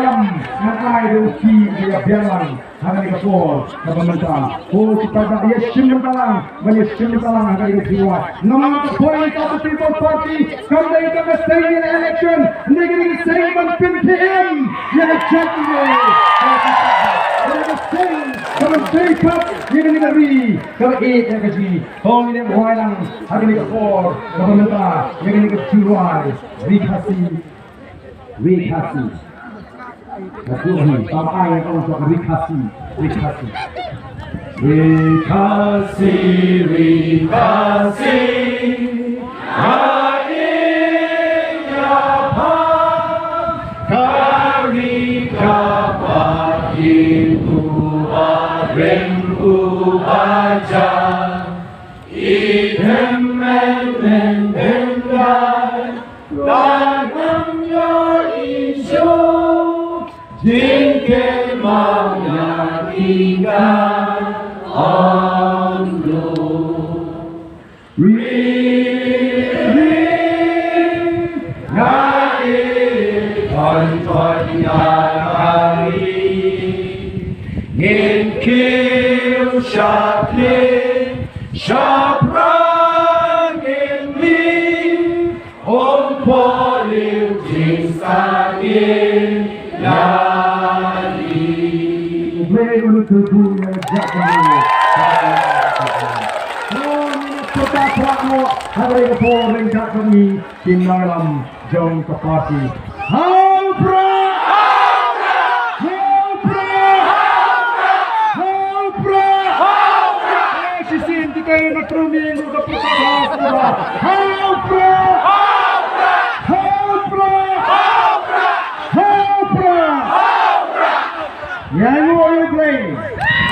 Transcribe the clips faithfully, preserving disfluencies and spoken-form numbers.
Ngan ai ruh ki ïa biang lang ha kane ka por kaba mynta. Ko ki paidbah, ïa shim bynta lang, ban ïa shim bynta lang ha kane ka jingrwai. Namar ka Voice of the People Party kam dei tang ka seng ïa election, hynrei ka dei ka seng ban pynthikna ïa ka jaitbynriew. Ka dei ka seng kaban trei pat ïa kane ka ri kaba ïeit ïa ka jong ngi. To ngin ïa buh lang ha kane ka por kaba mynta ïa kane ka jingrwai. Ri Khasi. Ri Khasi. Ka tu ni, tam ai ka ong ka Ri Khasi, Ri Khasi. Ri Khasi, Ri Khasi. Ai ka pa, ka ri ka pa, ki tu ba ren ku ba ja. I them men men them dai, da nam yo i shu, jin ken ma ya i ga on lo. Ri, ri, nga i ton ton ya ka ri. Ngin kiew shaphrang, shaphrang ngin mih, um poh liu jingstad ngin ïa lih. Khublei un kyrkhu ïa ka jaitbynriew. Ngi pyrta phah noh ha kane ka por ryngkat bad ngi ki nongïalam jong ka party. Ha u Prah! Ha u Prah! Ha u Prah! Eh, shisien kita ïa na Truming ka pyrta ha u Prah! Ha u Prah! Ha u Prah! Ha u Prah! Ïa ngi ïa U Blei.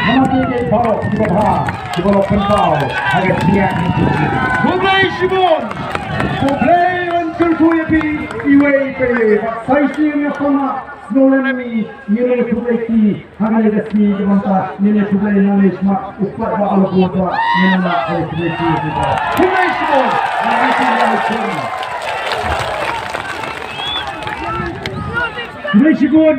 Namar ki ki baroh kiba bha kiba la pynpaw ha ka jingïaid. Khublei shibun. Khublei un kyrkhu ïa phi iwei pa iwei. Bad sa shisien nga kwah ban sngewlem ïa ngi, ngi ïa khublei ki ha kane ka sngi ka mynta, ngi ïa khublei nangne shakhmat u paidbah u la bud ba ngi ïa khublei ki. Khublei shibun. Khublei shibun. Khublei shibun.